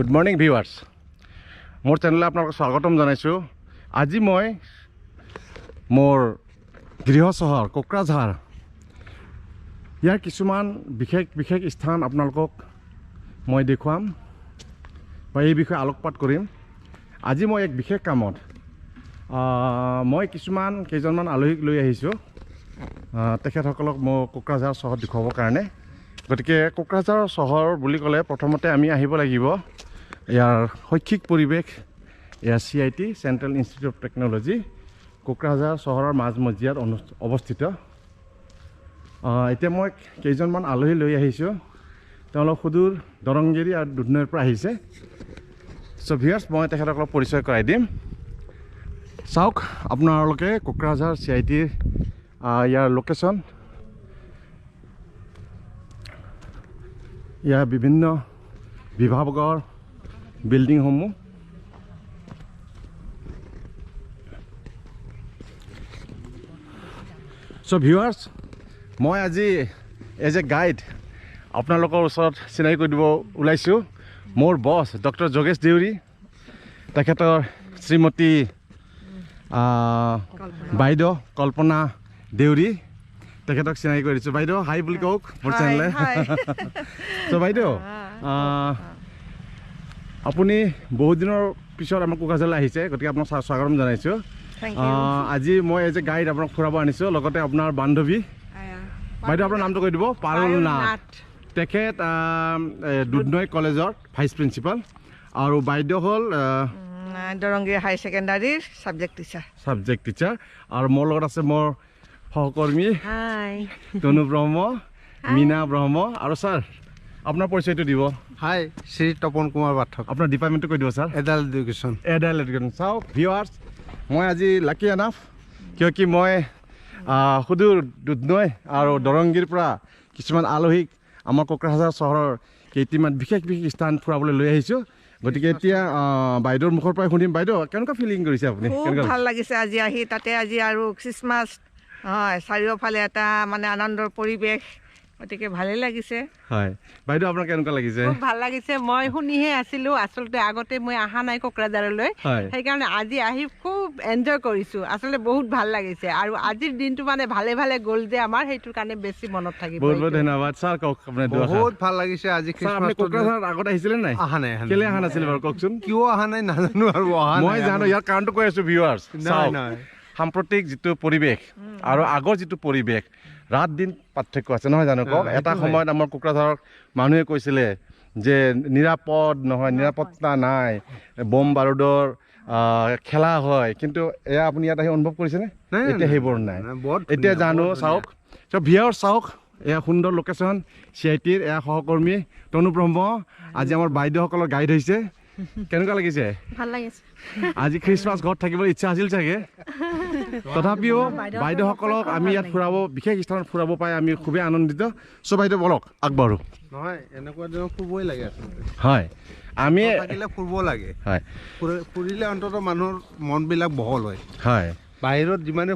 Good morning viewers, মোৰ চেনেললৈ আপোনালোকক স্বাগতম জনাইছোঁ। আজি মই মোৰ গৃহ চহৰ কোকৰাঝাৰ, ইয়াৰ কিছুমান বিশেষ বিশেষ স্থান আপোনালোকক মই দেখুৱাম বা এই বিষয়ে আলোকপাত কৰিম। আজি মই এক বিশেষ কামত মই কেইজনমান আলহীক লৈ আহিছোঁ, তেখেতসকলক মই কোকৰাঝাৰ চহৰ দেখুৱাবৰ কাৰণে। গতিকে কোকৰাঝাৰ চহৰ বুলি ক'লে প্ৰথমতে আমি আহিব লাগিব ইয়াৰ শৈক্ষিক পৰিৱেশ, ইয়াৰ CIT, central institute of technology, Kokrajhar চহৰৰ মাজমজিয়াত অৱস্থিত। এতিয়া মই কেইজনমান আলহী লৈ আহিছোঁ, তেওঁলোক সুদূৰ দৰংগিৰি আৰু দুধনৈৰ পৰা আহিছে। চ' ভিউৱাৰ্ছ, মই তেখেতসকলক পৰিচয় কৰাই দিম। চাওক আপোনালোকে কোকৰাঝাৰ CITৰ ইয়াৰ লোকেশ্যন, ইয়াৰ বিভিন্ন বিভাগৰ বিল্ডিংসমূহ। চ' ভিউৱাৰ্ছ, মই আজি এজ এ গাইড আপোনালোকৰ ওচৰত চিনাকি কৰি দিব ওলাইছোঁ মোৰ বছ ডক্টৰ যোগেশ দেউৰী, তেখেতৰ শ্ৰীমতী বাইদেউ কল্পনা দেউৰী, তেখেতক চিনাকি কৰি দিছোঁ। বাইদেউ হাই বুলি কওক মোৰ চেনেলে। চ' বাইদেউ, আপুনি বহুত দিনৰ পিছত আমাৰ কোকৰাঝাৰলৈ আহিছে, গতিকে আপোনাক স্বাগতম জনাইছোঁ। আজি মই এজ এ গাইড আপোনাক ফুৰাব আনিছোঁ, লগতে আপোনাৰ বান্ধৱী বাইদেউ, আপোনাৰ নামটো কৈ দিব। পাৰুল নাথ, তেখেত দুধনৈ কলেজৰ ভাইচ প্ৰিন্সিপাল, আৰু বাইদেউ হ'ল দৰংগিৰি হাই ছেকেণ্ডাৰীৰ ছাবজেক্ট টিচাৰ। Subject teacher. আৰু মোৰ লগত আছে মোৰ সহকৰ্মী তনু ব্ৰহ্ম, মীনা ব্ৰহ্ম। আৰু ছাৰ আপোনাৰ পৰিচয়টো দিব। হাই, শ্ৰী তপন কুমাৰ পাঠক। আপোনাৰ ডিপাৰ্টমেণ্টটো কৈ দিব sir. Adult education. Adult education. চাওক ভিউৱাৰ্ছ, মই আজি লাকি এনাফ, কিয় কি মই সুদূৰ দুধনৈ আৰু দৰংগিৰ পৰা কিছুমান আলহীক আমাৰ কোকৰাঝাৰ চহৰৰ কেইটিমান বিশেষ বিশেষ স্থান ফুৰাবলৈ লৈ আহিছোঁ। গতিকে এতিয়া বাইদেউৰ মুখৰ পৰাই শুনিম। বাইদেউ, কেনেকুৱা ফিলিং কৰিছে আপুনি? খুব ভাল লাগিছে আজি আহি তাতে। আজি আৰু খ্ৰীষ্টমাছ হয়, চাৰিওফালে এটা মানে আনন্দৰ পৰিৱেশ, গতিকে ভালেই লাগিছে। হয় বাইদেউ, আপোনাৰ কেনেকুৱা লাগিছে? খুব ভাল লাগিছে। মই শুনিহে আছিলোঁ, আচলতে আগতে মই অহা নাই কোকৰাঝাৰলৈ, সেইকাৰণে আজি আহি খুব এনজয় কৰিছোঁ। আচলতে বহুত ভাল লাগিছে আৰু আজিৰ দিনটো মানে ভালে ভালে গ'ল যে আমাৰ, সেইটোৰ কাৰণে বেছি মনত থাকিব। বহুত বহুত ধন্যবাদ ছাৰ। কওক আপোনাৰ। বহুত ভাল লাগিছে আজি। কোকৰাঝাৰ আগত আহিছিলে নাই? অহা নাই। কেলৈ অহা নাছিলে বাৰু কওকচোন? কিয় অহা নাই নাজানো আৰু। অহা মই জানো, ইয়াৰ কাৰণটো কৈ আছোঁ ভিউৱাৰ্ছ। সাম্প্ৰতিক যিটো পৰিৱেশ আৰু আগৰ যিটো পৰিৱেশ, ৰাত দিন পাৰ্থক্য আছে নহয় জানো? কওক। এটা সময়ত আমাৰ কোকৰাঝাৰৰ মানুহে কৈছিলে যে নিৰাপদ নহয়, নিৰাপত্তা নাই, বম বাৰুদৰ খেলা হয়, কিন্তু এয়া আপুনি ইয়াত আহি অনুভৱ কৰিছেনে? এতিয়া সেইবোৰ নাই। এতিয়া জানো চাওক। চ' ভিউৱাৰ্ছ চাওক, এয়া সুন্দৰ লোকেশ্যন CITৰ। এয়া সহকৰ্মী তনু ব্ৰহ্ম আজি আমাৰ বাইদেউসকলৰ গাইড হৈছে। কেনেকুৱা লাগিছে? ভাল লাগিছে। আজি খ্ৰীষ্টমাছ ঘৰত থাকিবলৈ ইচ্ছা আছিল চাগে, তথাপিও বাইদেউসকলক আমি ইয়াত ফুৰাব, বিশেষ স্থানত ফুৰাব পাই আমি খুবেই আনন্দিত। চ' বাইদেউ বলক আগবাঢ়ো। নহয়, এনেকুৱা দিনত ফুৰিবই লাগে আচলতে। হয়, আমি থাকিলে ফুৰিব লাগে। হয়, ফুৰিলে অন্ততঃ মানুহৰ মনবিলাক বহল হয়। হয়, বাহিৰত যিমানে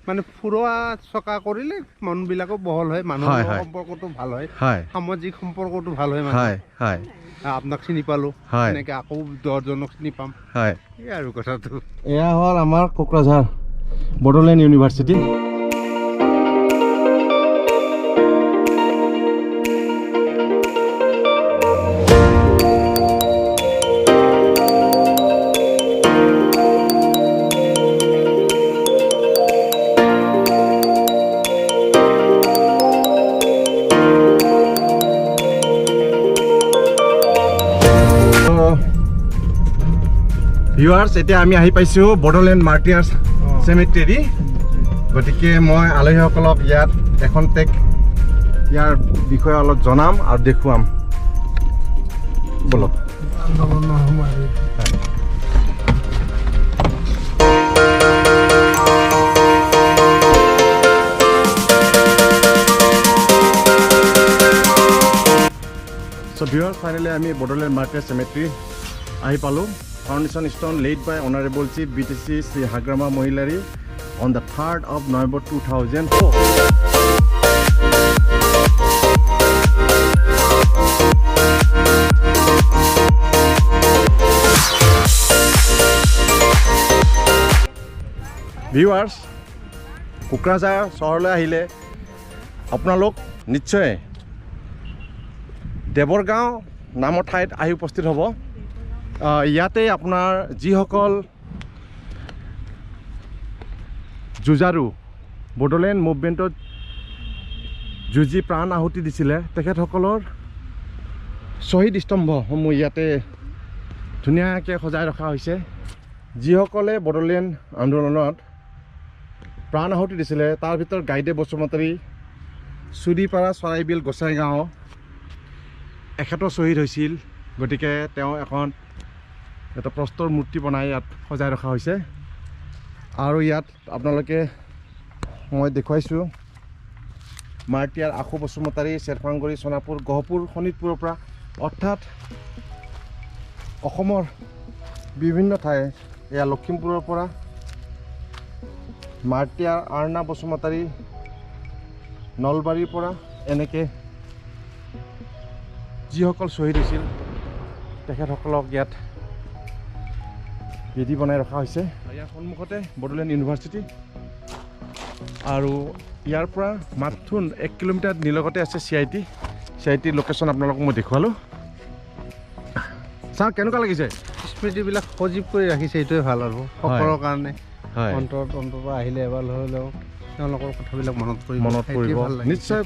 মানে ফুৰোৱা চকা কৰিলে মনবিলাকো বহল হয়, মানুহৰ সম্পৰ্কটো ভাল হয়, সামাজিক সম্পৰ্কটো ভাল হয়। হয় হয়, আপোনাক চিনি পালোঁ, এনেকৈ আকৌ 10জনক চিনি পাম। হয়, এই আৰু কথাটো। এয়া হ'ল আমাৰ কোকৰাঝাৰ বড়োলেণ্ড ইউনিভাৰ্চিটি। ভিউৱাৰ্ছ, এতিয়া আমি আহি পাইছোঁ বড়োলেণ্ড মাৰ্টিয়াৰ্ছ চেমেটেৰী। গতিকে মই আলহীসকলক ইয়াত এখন টেক ইয়াৰ বিষয়ে অলপ জনাম আৰু দেখুৱাম। ব'লক। চ' ভিউৱাৰ্ছ, ফাইনেলি আমি বড়োলেণ্ড মাৰ্টিয়াৰ্ছ চেমেট্ৰি আহি পালোঁ। Foundation stone laid by Honorable Chief BTC Sri Hagrama Mohilary on the 3rd of November 2004. Viewers, Kokrajhar চহৰলৈ আহিলে আপোনালোক নিশ্চয় দেৱৰগাঁও নামৰ ঠাইত আহি উপস্থিত হ'ব। ইয়াতে আপোনাৰ যিসকল যুঁজাৰু বড়োলেণ্ড মুভমেণ্টত যুঁজি প্ৰাণ আহুতি দিছিলে, তেখেতসকলৰ শ্বহীদ স্তম্ভসমূহ ইয়াতে ধুনীয়াকৈ সজাই ৰখা হৈছে। যিসকলে বড়োলেণ্ড আন্দোলনত প্ৰাণ আহুতি দিছিলে তাৰ ভিতৰত গাইডে বসুমতাৰী, চুৰিপাৰা চৰাইবিল গোসাইগাঁও এখেতো শ্বহীদ হৈছিল। গতিকে তেওঁ এটা প্ৰস্তৰ মূৰ্তি বনাই ইয়াত সজাই ৰখা হৈছে। আৰু ইয়াত আপোনালোকে মই দেখুৱাইছোঁ মাৰ্টিয়াৰ আশু বসুমতাৰী, চেৰফাংগুৰি, সোণাপুৰ, গহপুৰ, শোণিতপুৰৰ পৰা, অৰ্থাৎ অসমৰ বিভিন্ন ঠাই, এয়া লখিমপুৰৰ পৰা মাৰ্টিয়াৰ আৰ্ণা বসুমতাৰী, নলবাৰীৰ পৰা এনেকৈ যিসকল শ্বহীদ হৈছিল তেখেতসকলক ইয়াত বেদী বনাই ৰখা হৈছে। ইয়াৰ সন্মুখতে বড়োলেণ্ড ইউনিভাৰ্চিটি আৰু ইয়াৰ পৰা মাথোন 1 কিলোমিটাৰ নিলগতে আছে C I T. C I টিৰ লোকেশ্যন আপোনালোকক মই দেখুৱালোঁ। ছাৰ কেনেকুৱা লাগিছে? স্মৃতিবিলাক সজীৱ কৰি ৰাখিছে, এইটোৱে ভাল আৰু সকলোৰ কাৰণে। অন্তৰত অন্তত আহিলে এবাৰ হ'লেও তেওঁলোকৰ কথাবিলাক মনত পৰিব নিশ্চয়।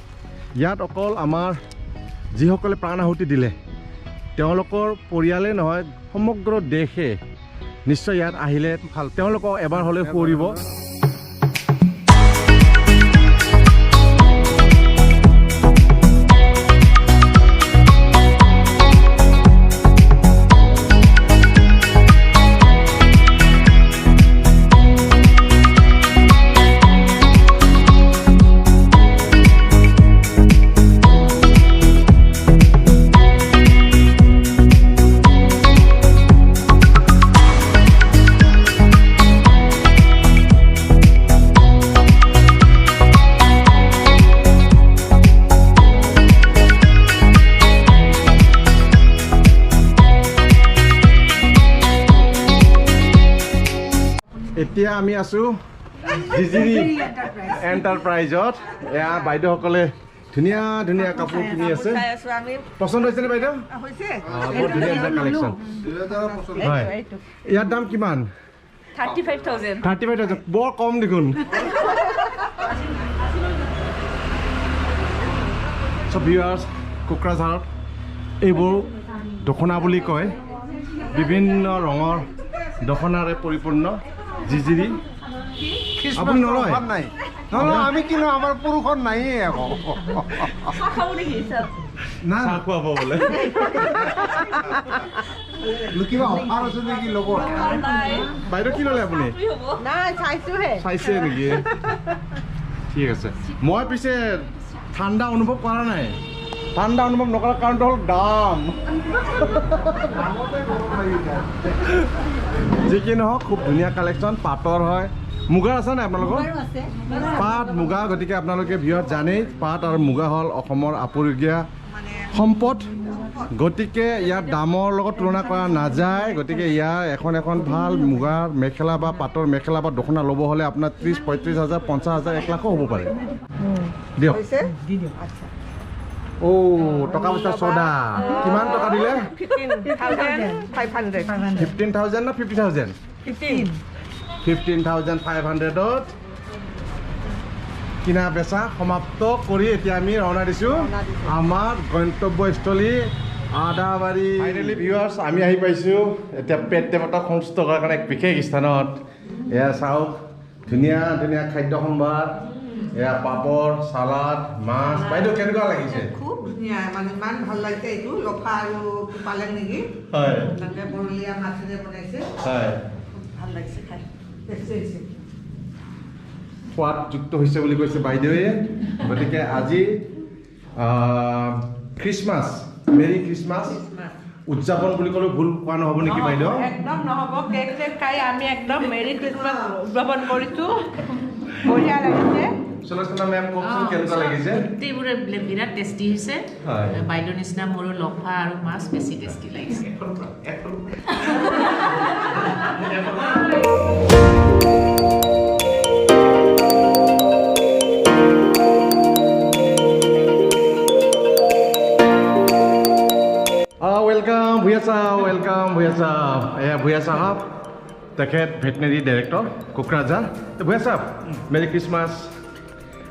ইয়াত অকল আমাৰ যিসকলে প্ৰাণ আহুতি দিলে তেওঁলোকৰ পৰিয়ালে নহয়, সমগ্ৰ দেশে নিশ্চয় ইয়াত আহিলে ভাল তেওঁলোকক এবাৰ হ'লেও সোঁৱৰিব। এতিয়া আমি আছোঁ জিজিৰি এণ্টাৰপ্ৰাইজত। এয়া বাইদেউসকলে ধুনীয়া ধুনীয়া কাপোৰ কিনি আছে। পচন্দ হৈছেনে বাইদেউ? বৰ ধুনীয়া ধুনীয়া কালেকশ্যন। হয়, ইয়াৰ দাম কিমান? 35,000। 35,000, বৰ কম দেখোন। চব ভিউৱাৰ্ছ, কোকৰাঝাৰত এইবোৰ দখনা বুলি কয়, বিভিন্ন ৰঙৰ দখনাৰে পৰিপূৰ্ণ জিজিৰি। আপুনি নলয়? নাই, নলয়। আমি কিনো, আমাৰ পুৰুষৰ নাইয়ে আকৌ। চাহ খুৱাব বোলে। কিবা অফাৰ আছে নেকি লগত? বাইদেউ কি ল'লে আপুনি? নাই, চাইছোহে। চাইছে নেকি? ঠিক আছে। মই পিছে ঠাণ্ডা অনুভৱ কৰা নাই। ঠাণ্ডা অনুভৱ নকৰাৰ কাৰণটো হ'ল দাম। যি কি নহওক, খুব ধুনীয়া কালেকশ্যন। পাটৰ হয়, মুগাৰ আছে নাই আপোনালোকৰ? পাট মুগা, গতিকে আপোনালোকে ভিউত জানেই পাট আৰু মুগা হ'ল অসমৰ আপুৰুগীয়া সম্পদ। গতিকে ইয়াৰ দামৰ লগত তুলনা কৰা নাযায়। গতিকে ইয়াৰ এখন এখন ভাল মুগাৰ মেখেলা বা পাটৰ মেখেলা বা দখনা ল'ব হ'লে আপোনাৰ 30, 35 হাজাৰ, 50 হাজাৰ, 1 লাখো হ'ব পাৰে। দিয়ক। অ' টকা পইচা চদা। কিমান টকা দিলে? 15,500। 15,000 না 50,000? 15,500 কিনা বেচা সমাপ্ত কৰি এতিয়া আমি ৰাওনা দিছোঁ আমাৰ গন্তব্যস্থলী আদাবাৰী। ফাইনেলি ভিউৱাৰ্ছ, আমি আহি পাইছোঁ এতিয়া পেট দেৱতাক সন্তুষ্ট কৰাৰ কাৰণে এক বিশেষ স্থানত। এয়া চাওক, ধুনীয়া ধুনীয়া খাদ্য সম্ভাৰ, এয়া পাপৰ, চালাড, মাছ। বাইদেউ কেনেকুৱা লাগিছে? খুব ধুনীয়া, মানে ইমান ভাল লাগিছে। এইটো লফা আৰু পালেং নেকি? হয়, তাতে বৰলীয়া মাছেৰে বনাইছে। হয়, খুব ভাল লাগিছে খাই, টেষ্টি হৈছে, সোৱাদযুক্ত হৈছে বুলি কৈছে বাইদেৱে। গতিকে আজি খ্ৰীষ্টমাছ, মেৰী খ্ৰীষ্টমাছ উদযাপন বুলি ক'লেও ভুল কোৱা নহ'ব নেকি বাইদেউ? একদম নহ'ব। কেক চেক খাই আমি একদম মেৰী খ্ৰীষ্টমাছ উদযাপন কৰিছোঁ, বঢ়িয়া লাগিছে। সুলোচনা মেম, কওকচোন কেনেকুৱা লাগিছে? গোটেইবোৰে বিৰাট টেষ্টি হৈছে। বাইদেউৰ নিচিনা মোৰো লফা আৰু মাছ বেছি টেষ্টি লাগিছে। চাহাব, welcome Bhuyan চাহাব। এয়া ভূঞা চাহাব, তেখেত ভেটেনেৰী ডাইৰেক্টৰ, কোকৰাঝাৰ। ভূঞা চাহাব, মেৰী খ্ৰীষ্টমাছ।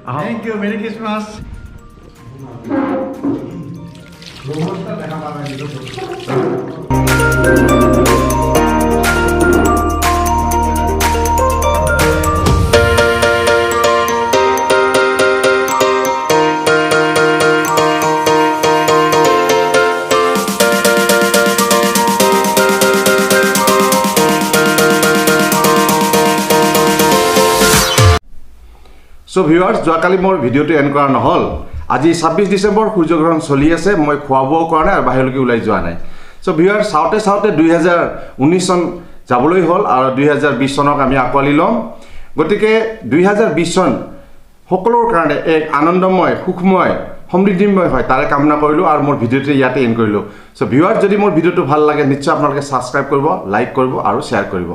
আহক। Thank you, merry Christmas. So viewers, যোৱাকালি মোৰ ভিডিঅ'টো এণ্ড কৰা নহ'ল। আজি 26 ডিচেম্বৰ, সূৰ্যগ্ৰহণ চলি আছে, মই খোৱা বোৱাও কৰা নাই আৰু বাহিৰলৈকে ওলাই যোৱা নাই। চ' ভিউৱাৰ্ছ, চাওঁতে চাওঁতে 2019 চন যাবলৈ হ'ল আৰু 2020 চনক আমি আঁকোৱালি ল'ম। গতিকে 2020 চন সকলোৰ কাৰণে এক আনন্দময়, সুখময়, সমৃদ্ধিময় হয় তাৰে কামনা কৰিলোঁ আৰু মোৰ ভিডিঅ'টো ইয়াতে এণ্ড কৰিলোঁ। চ' ভিউৱাৰ্ছ, যদি মোৰ ভিডিঅ'টো ভাল লাগে নিশ্চয় আপোনালোকে ছাবস্ক্ৰাইব কৰিব, লাইক কৰিব আৰু শ্বেয়াৰ কৰিব।